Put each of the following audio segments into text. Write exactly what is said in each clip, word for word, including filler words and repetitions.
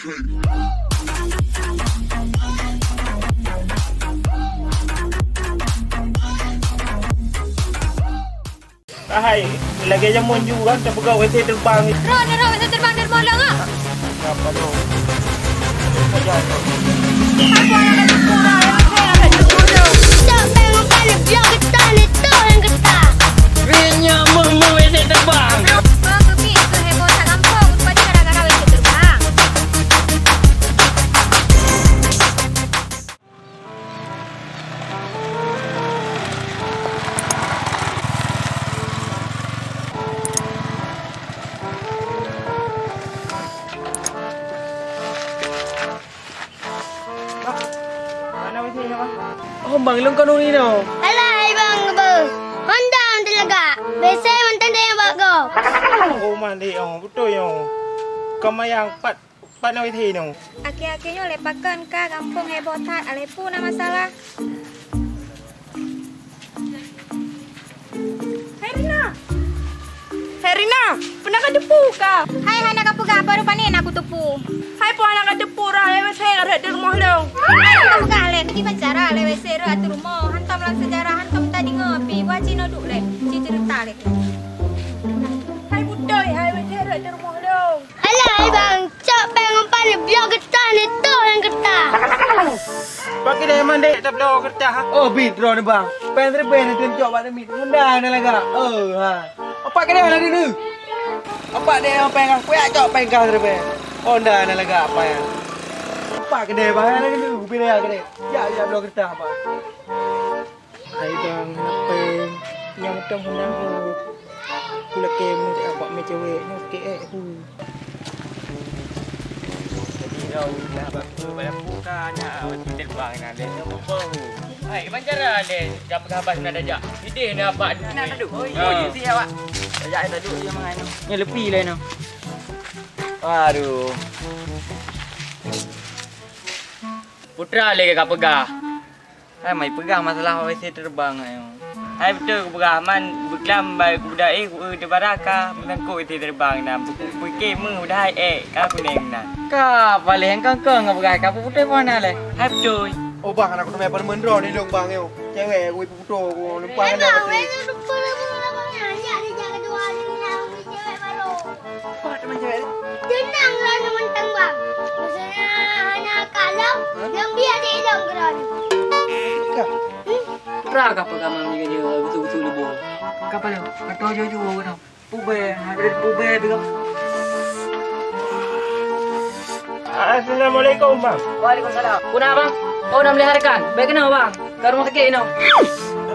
Hai, lagèe jameun ju kan, tapeugah W C terbang. Droeneuh rhot W C terbang dari Molong ah. Apa tu? Apa tu? Cok beng umpan, bloe geutah, neutôh nyang geutah. Rinyak meuh-meuh W C terbang. Apa keubiet keu heboh sa gampông, rupajih gara-gara W C terbang. Mana W C-nya, Bang? Oh, Bang, lôn kon uri nyoe. Alah, hai Bang, beuh. Honda mantong lagak. W C mantong deh bak gob. Oh, man deh, oh, beutôi, oh. Ka mayang pat, pat na W C nyoe. Akhé-akhé nyoe lé pakon ka gampông heboh that, alah peue na masalah. Hai Rina! Hai Rina! Peue na kateupeue ka? Hai, hana kapeugah, baru pane na kuteupeue. Hai, peue hana kateupeue, rhah lé W C rhot di rumoh lôn. Hai, hana kapeugah lé, kiban cara lé W C rhot ateueh rumoh. Hantom lam sejarah, hantom tadeungoe pih. Buat cit nyoe duek lé, ci ceurita lé. Hai, beutôi, hai, W C rhot di rumoh lôn. Alah, hai Bang, cok beng umpan, bloe geutah, neutôh nyang geutah. Pat keudeh mandeh tabloe geutah, ha? Oh, bit droeneuh, Bang. Pèng siribèe neuteun cok bak teumit. Honda na lagak. Oh, ha. Pat keudeh na deuneuh. Pat deh pèng kah, kuyak cok pèng kah siribèe. Honda na lagak apa ya? Pat keudeh, Bang, na deuneuh. Bila keudeh. Jak, jak bloe geutah, Bang. Hai Bang, hana pèng. Nyang mantong hana rhot. Kulakèe meunyoe abak mé cewek nyoe keu ék hu. Jadi, Bang, na bak peue, bak peue ka na, terbang na, deh, nyoe beupo hu. Hai, kiban cara deh, jak peugah bas na dajak. Idéh na bak duit. Na duduk. Oh, iya, si awak. Dajak, duduk je mangan. Nyoe leupie laén nyoe. Aduh. Putra lé ka peugah. Hai, mai peugah masalah W C terbang nyoe. Hai, beutôi kupeugah, man beuklam bai kubuda éh, kueu teubara ka meusangkot W C terbang na. Pike meuh udah hai ék ka kuneng na. Ka paléh kong-kong peugah ka putôi pih na lé. Hai, beutôi. Oh, bah, aneuk kuteumé peureumeunan droe di lôn bang nyoe. Cewek, weh, putôi, ku lumpah. Wah, teman cewek ni. Tenang lah, teman tembang. Maksudnya, hana kalon, hah? Yang biar dia hilang geran. Kah? Hmm? Putra kah peugah mam ni, dia betul-betul lubuk. Kapa dia? Kata jujur, kata. Pubé, ada pubé juga. Assalamualaikum, Bang. Waalaikumsalam. Peue na, Bang? Oh, na meuliharakan. Bèk keunoe, Bang. Ka rumoh sakét inoe.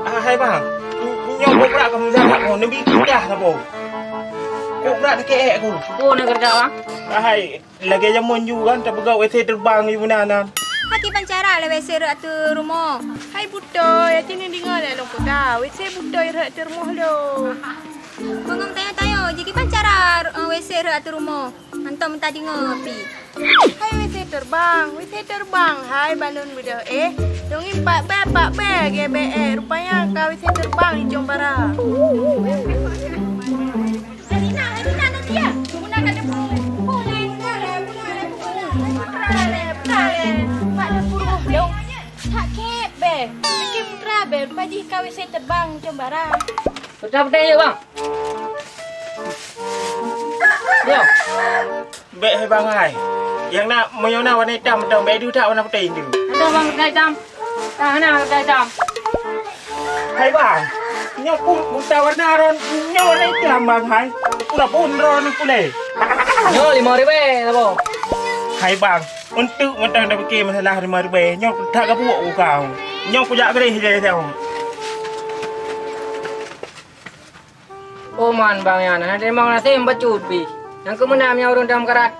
Ah, hai, Bang. Nyoe bak brat kamoe jaga, kamoe neubi kudah saboh. Kok brat sakét ék ku. Peue na keureuja, Bang? Ah, hai, lagèe jameun ju kan, tapeugah W C terbang di meunan. Hai, kiban cara lé W C rhot ateueh rumoh. Hai, beutôi, aci neudeungoe lé lôn peugah. W C beutôi rhot ateueh rumoh lôn. Beungong tanyoe-tanyoe, ji kiban cara, eh, W C rhot ateueh rumoh. Hantom tadeungoe pih. Hai W C terbang, W C terbang, hai balon beudôh éh. Dongeng pat bèe, pat bèe, gèbèe éh. Rupanya ka W C terbang di Jong Bara. Hai Rina, hai Rina, nanti ya. Guna ka depan. Boleh, boleh, boleh, boleh. Boleh, boleh. Mak dah suruh dong. Tak kebeh. Bikin putra beh, pajih ka W C terbang di Jong Bara. Putra beutôi yuk, Bang. Yo. Bèk hai bang hai. Nyang na meunyoe na warna itam mantong, bèk deuh that warna putéh deuh. Ada bang warna itam. Ah, na warna itam. Hai bang, nyoe pun buta warna ron, nyoe warna itam bang hai. Pura pun ron kulé. Nyoe lima ribèe sabo. Hai bang, untuk mantong dak pike masalah lima ribèe, nyoe that gabuek ku kau. Nyoe kujak keudeh jai tau. Oh man bang nyan, hana teurimong nasém bacut pih. Nyang keumeunam nyang ureueng dam karat.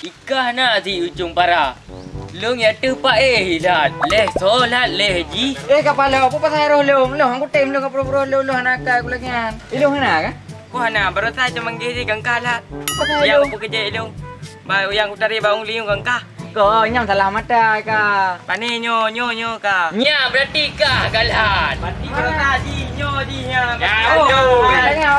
Ikah na si ucung para. Lôn ya teuh paéh ilat, leh solat leh jih. Eh, kapala, apa pasai roh lôn? Lôn hang kutem lôn, kapura-pura lôn, lôn hana akai ku lagèe nyan. Eh, lôn hana kah? Ku hana, barosa cuma manggeh jih gangka lat. Apa pasai lôn? Nyang peukeujeut lôn. Ba, nyang kutari ba ong liung gangka. Ko nyang salah mata ka. Pane nyoe, nyoe, nyoe ka. Nya berarti ka galan. Berarti kalau tadi nyoe di nya. Ya, oh, betul. Tanya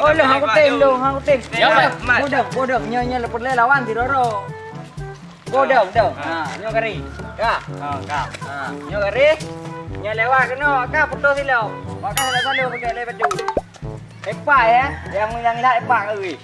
Oh, lôn hang kutem, lôn hang kutem. Ya, Mat, Mat. Bodoh, bodoh. Nyoe, nyoe leupah lé lawan si Roro. Bodoh, bodoh. Ha, nyoe garéh. Ka. Ha, ka. Ha, nyoe garéh. Nyoe lewat keunoe, ka putôh silop. Maka salah selalu pakai lé batu. Epak ya, yang yang lihat epak kali.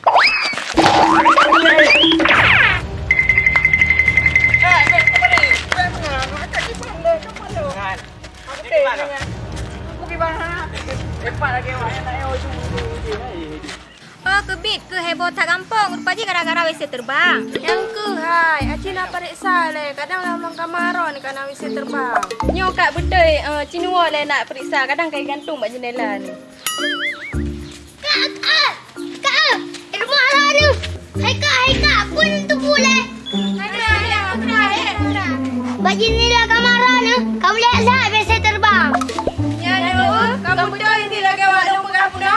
Oh, keubiet keuh heboh that gampông, rupa jih gara-gara W C terbang. Nyang keuh hai, aci na pareksa lé, kadang lam, lam kamar droe ka na W C terbang. Nyoe ka beutôi, eh, ci neuwoe lé nak peuriksa, kadang ka gantung bak jeundela ni. Kak, kak, kak, eh, rumoh ala ni. Hai kak, hai kak, pun tu pulai. Bak jeundela kamar droe ni, kamu lihat lah W C terbang. Ya, ya, kamu tu ini lagi awak dong pegang pula.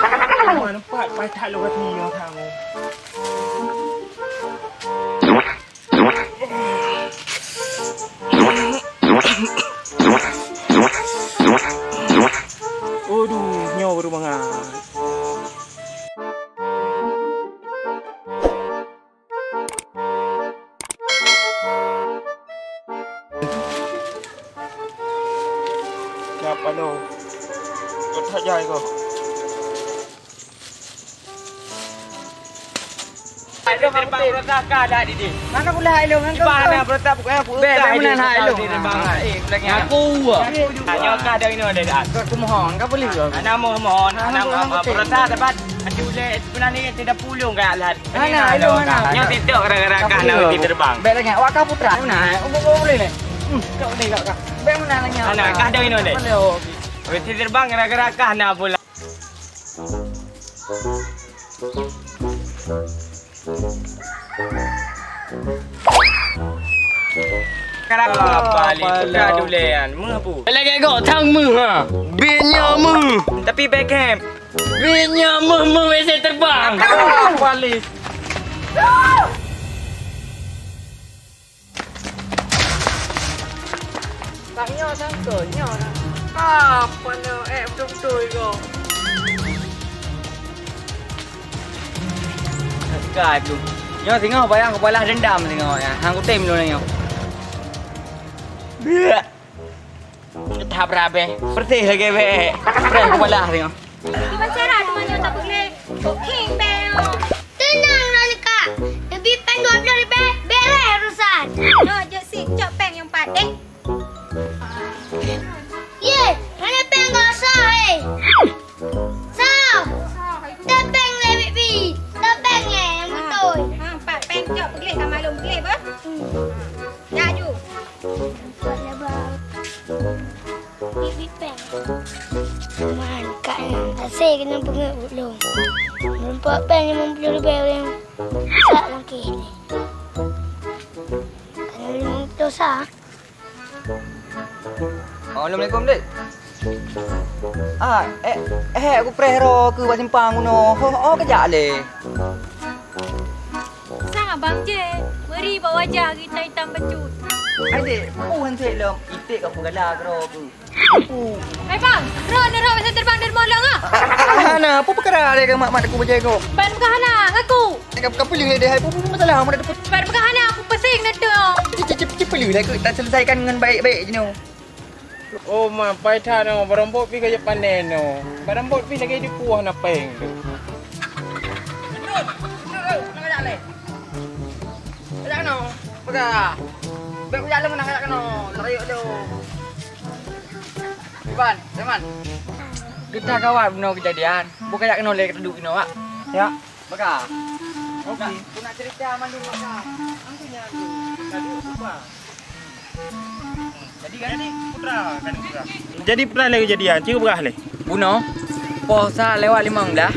Mana empat paih that lewat ni, ya, kamu. Aduh, nyoe baru mangat. Siapa lo? Kau tak jai kau. Hai, lôn terbang beurota ka dah di deh. Mana pula hai lôn? Di mana beurota bukan aku. Bek, bek meunan hai lôn. Terbang. Eh, lagi aku. Nyoe ka dah ini ada dah. Kau mohon, kau boleh ke? Ana mohon, ana mohon. Beurota dapat. Aci ulek sebenarnya tidak pulung kayak lah. Mana hai lôn, mana? Nyoe TikTok gara-gara kah nak terbang. Bek lagi, awak kah putra. Mana? Boleh ni. Hmm, kau boleh kau kah? Bek meunan lagi. Ana kah dah ini deh. Boleh, oh. Terbang gara-gara kah nak pula. Sekarang apa ni? Sudah dulean. Meuh bu. Lagèe gok thang meuh ha. Bit nyoe meuh. Tapi Beckham. Bit nyoe meuh, meuh W C terbang. Balik. Tang nyoe sangkot, nyoe lah. Apa nyoe, eh, betul-betul ko. Ka tu. Nyoe singoh bayang kubalah dendam singoh ya. Hang kutem dulu nyoe. Biak. That berabe. Bersih lagi be. Preh kubalah singoh. Kiban cara teuma nyoe tapeugleh. Booking beo. Tenang, Ranika. Leubeh péng dua ploh ribèe, bèrèh urusan. Nyoe jeuet sit, cok péng nyang pat, eh. Ye, hana péng kosong, eh. Soe? Tapéng lé, Bibi. Tapéng lé, nyang beutôi. Ha, pat péng cok peugleh, ka malum peugleh, bah. Hmm. Laju. Bit-bit péng. Man, kak nyan. Aséh keunan peungeut ulôn. Meureumpok péng limong ploh ribèe ureueng sak langkeh ni. Keunan limong ploh sa. Assalamualaikum, Dek. Ah, eh, eh, aku preh ro keu bak simpang unoe. Ho, ho, kejak lé. Sang abang je, meri bak wajah geutam-itam bacut. Hai dek, peue han sép lom, iték ka peugala keudroe keuh. Hai bang, droe neuh rot masa terbang dari molong ah. Hana, peue peukara lé keu mak-mak aku bajai kok. Ban peugah hana, ngaku. Ka, ka peuleueh deh, hai peue, peue masalah, mau ada peue. Ban peugah hana, aku pusing dah tu. Cip, cip, cip, cip, peuleueh lah, aku tak selesaikan dengan baik-baik je, no. Oh, ma, pai that nyoe, barang bot pih ka jak panen nyoe. Barang bot pih lagèe dipuwoh na péng tu. Kajak keunoe, peugah. Bèk kujak lôn meunan kajak keunoe, lari lôn. Iban, Iban. Geutanyoe gawat bunoe keujadian. Bèk kajak keunoe lé, taduek keunoe, Wak. Ya. Baka. Oke. Nak, aku nak cerita mandum baka. Angku nyan tu. Tadi lupa. Jadi kan? Jadi putra kan putra. Jadi putra lagi jadian, cikgu berah leh. Bunoe, poh sa lewat limong belas.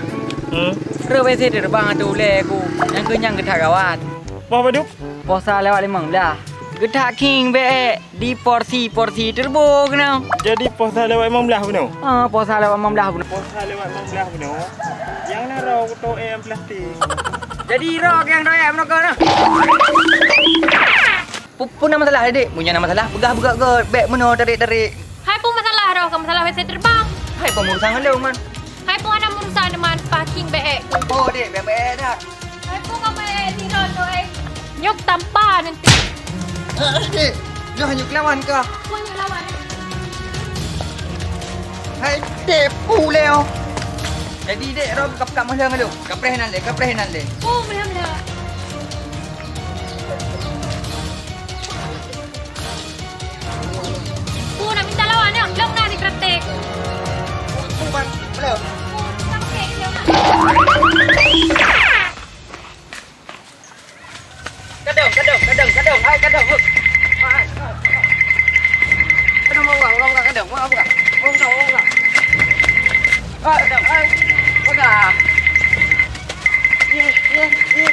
Hmm. Terus besi terbang atau uleh aku. Yang kenyang getah gawat. Poh baduk? Poh sa lewat limong belas. Getah king be. Di porsi-porsi turbo keunoe. Jadi poh sa lewat limong belas bunoe? Ha, poh sa lewat limong belas bunoe. Poh sa lewat limong belas bunoe. Nyang na roe kuto em plastik. Jadi roe nyang doyak bunoe keunoe. Peue na masalah, Dek? Meunyoe na masalah, peugah beugöt-göt, bèk meunoe tarék-tarék. Hai peue masalah roh, keu masalah W C terbang. Hai peue meurusan ngon lôn, Man? Hai peue hana meurusan, Man, parking bèk. Oh, Dek, bèk-bèk dah. Hai peue ngon bèk sidroe tu, eh? Nyoe tampa nanti. Eh, Dek, nyoe hana keu lawan kah? Peue nyoe lawan? Hai, Dek, peue lé, oh. Jadi, Dek, roh ka peugah meuhla ngon lôn. Kapreh nan lé, kapreh nan lé. Oh, meuhla-meuhla. Peue na mita lawan nyoe? Lôn na di praktek. Peue ban? Peue? Peue na praktek nyoe? Kadang, kadang, kadang, kadang. Hai, kadang. Hai, hai. Kadang, orang, orang, kadang. Orang, orang. Orang, orang, orang. Hai, kadang. Hai. Kadang. Ye, ye, ye.